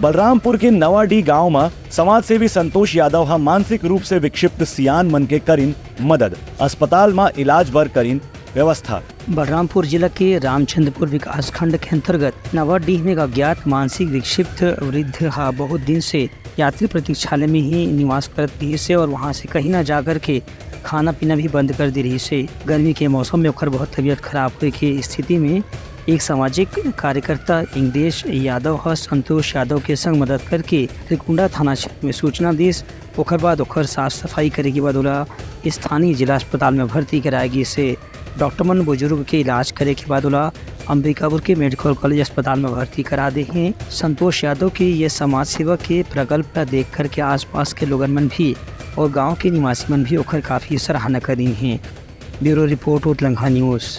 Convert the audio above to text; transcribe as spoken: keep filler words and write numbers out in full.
बलरामपुर के नवाडीह गांव म समाजसेवी संतोष यादव ह मानसिक रूप से विक्षिप्त सियान मन के करिन मदद, अस्पताल म इलाज बर करिन व्यवस्था। बलरामपुर जिला के रामचंद्रपुर विकासखंड के अंतर्गत नवाडीह में एक अज्ञात मानसिक विक्षिप्त वृद्ध हा बहुत दिन से यात्री प्रतीक्षालय में ही निवास करत रहिस हे और वहां से कहीं ना जाकर के खाना पीना भी बंद कर दे रहिस हे। गर्मी के मौसम में ओकर बहुत तबीयत खराब होए के स्थिति में एक सामाजिक कार्यकर्ता इंगदेश यादव ह संतोष यादव के संग मदद करके त्रिकुंडा थाना क्षेत्र में सूचना दिस। ओकर बाद ओकर साफ सफाई करे के बाद ओला स्थानीय जिला अस्पताल में भर्ती कराए गिस हे। डॉक्टर मन बुजुर्ग के इलाज करे के बाद ओला अंबिकापुर के मेडिकल कॉलेज अस्पताल में भर्ती करा दे हे। संतोष यादव के ये समाज सेवा के प्रकल्प ला देख करके आसपास के लोगन मन भी और गांव के निवासी मन भी ओकर काफी सराहना करीन हे। ब्यूरो रिपोर्ट, उतलंघा न्यूज।